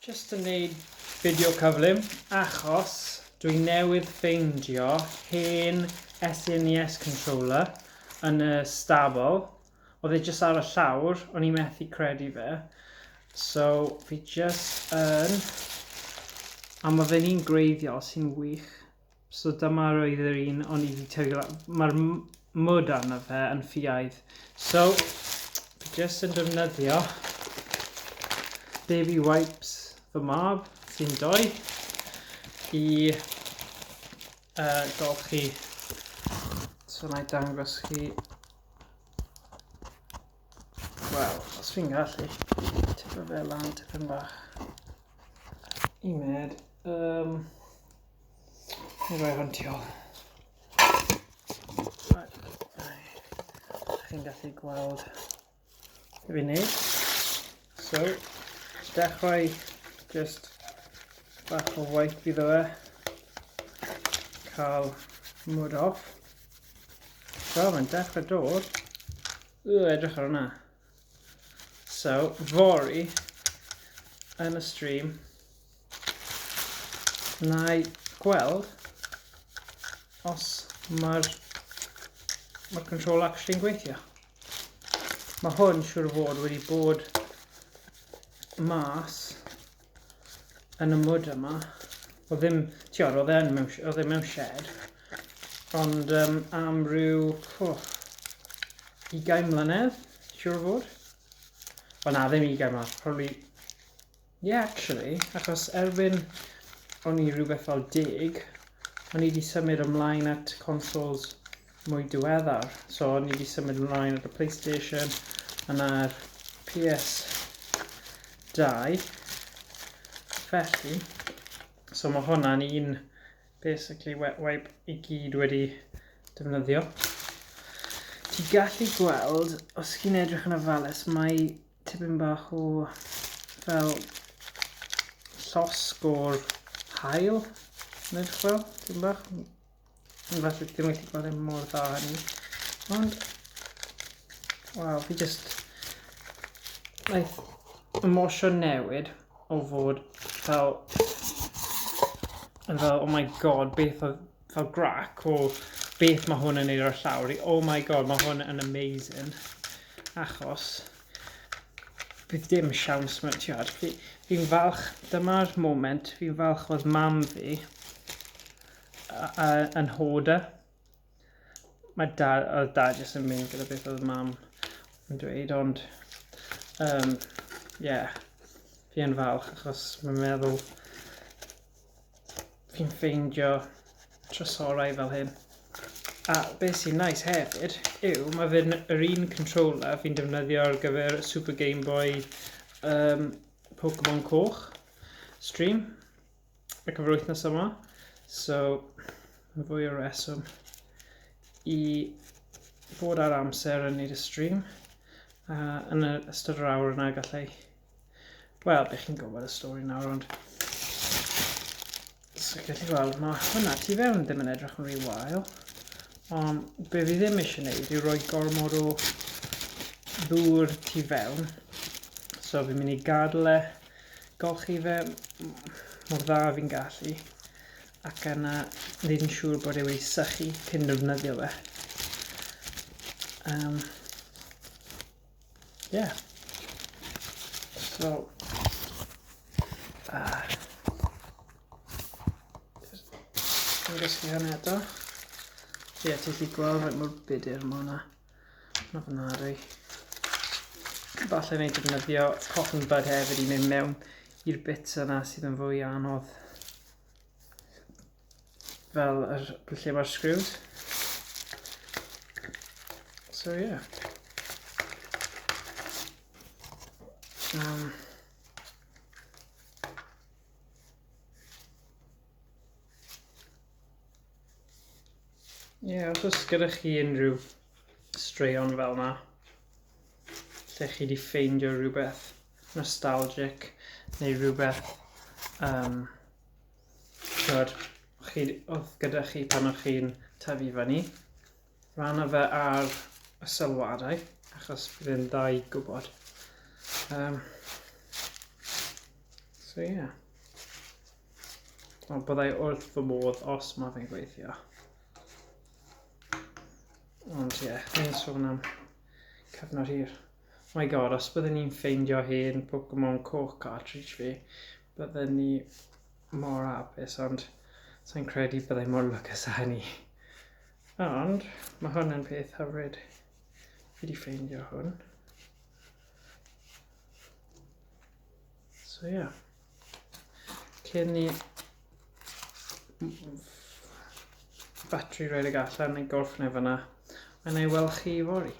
Just yn neud fideo cyflym achos dwi newydd ffeindio hen SNES controller yn y stabl. Oedd e just ar y llawr, o'n i methu credu fe. So fi just yn... A mae fe'n un greiddiol sy'n wych. So dyma roedd yr un o'n i wedi tyfu lan. Mae'r mwd arno fe yn ffiaidd. So, fi jyst yn defnyddio baby wipes fy mab sy'n doi i uh, golchi. So na i dangos chi. Wel, os fi'n gallu, tipyn fe lan tipyn bach. I med. Um, Ni roi hwn tu ôl. Chi'n gallu gweld be fi'n neud. So, dechrau just bach o waith iddo fe. Cael mwd off. So, mae'n dechrau dod. Ww, edrych ar hwnna. So, fory, yn y stream, Na i gweld os mae'r mae'r control actually'n gweithio. Mae hwn siŵr o fod wedi bod mas yn y mwd yma. Oedd ddim, ti'n oedd e'n mewn, oedd e mewn shed, ond um, am ryw oh, 20 mlynedd, siŵr o fod. Wel na, ddim 20 mlynedd, probably Ie, actually, achos erbyn o'n i rhywbeth fel 10, o'n i wedi symud ymlaen at consoles mwy diweddar. So o'n i wedi symud ymlaen at y PlayStation, yna'r PS2. Felly, so mae hwnna'n un basically wet wipe i gyd wedi defnyddio. Ti gallu gweld, os chi'n edrych yn ofalus, mae tipyn bach o fel llosg o'r haul yn edrych fel, tipyn bach. Yn falle ddim wedi gweld e mor dda hynny. Ond, waw, fi just... Wnaeth emosiwn newid o fod fel... Yn fel, oh my god, beth oedd fel grac o beth mae hwn yn neud ar y llawr i, oh my god, mae hwn yn amazing. Achos, bydd dim siawns mewn, ti'n fi, fi'n falch, dyma'r moment, fi'n falch oedd mam fi a, yn hoarder. Mae dad, oedd dad jyst yn mynd gyda beth oedd mam yn dweud, ond, um, yeah, fi yn falch achos mae'n meddwl fi'n ffeindio trysorau fel hyn. A beth sy'n nice hefyd yw mae fe'n yr un controller fi'n defnyddio ar gyfer Super Game Boy um, Pokemon Coch stream ar gyfer wythnos yma. So, mae fwy o reswm i fod ar amser yn neud y stream. A yn ystod yr awr yna gallai Wel, bych chi'n gwybod y stori nawr, ond... So, gallu gweld, mae hwnna tu fewn ddim yn edrych yn rhy wael. Ond be fi ddim eisiau gwneud yw rhoi gormod o ddŵr tu fewn. So fi'n mynd i gadael e, golchi fe mor dda fi'n gallu. Ac yna wneud yn siŵr bod e wedi sychu cyn defnyddio fe. Um, Yeah. So, uh, yn gysgu hynny eto. Ie, yeah, ti'n gallu gweld faint mor budur mae hwnna. Mae'n ofnadwy. Falle wneud defnyddio cotton bud hefyd i mynd mewn i'r bits yna sydd yn fwy anodd. Fel yr, lle mae'r screws. So yeah. Um, yeah, os oes gyda chi unrhyw straeon fel yna, lle chi wedi ffeindio rhywbeth nostalgic neu rhywbeth um, Twod, chi, oedd gyda chi pan o'ch chi'n tyfu fyny. Rhanna fe ar y sylwadau, achos bydd e'n dda i gwybod. Um, so, So ie. Yeah. Ond byddai wrth fy modd os mae fe'n gweithio. Ond ie, yeah, ni'n sôn am cyfnod hir. Oh my god, os byddwn ni'n ffeindio hen Pokemon coch cartridge fi, byddwn ni mor hapus, ond sa'n credu byddai mor lwcus â hynny. Ond, mae hwn yn peth hyfryd. Fi wedi ffeindio hwn. So ie. Yeah. Cyn ni batri rhedeg allan neu gorffen e fyna, a na i weld chi fory.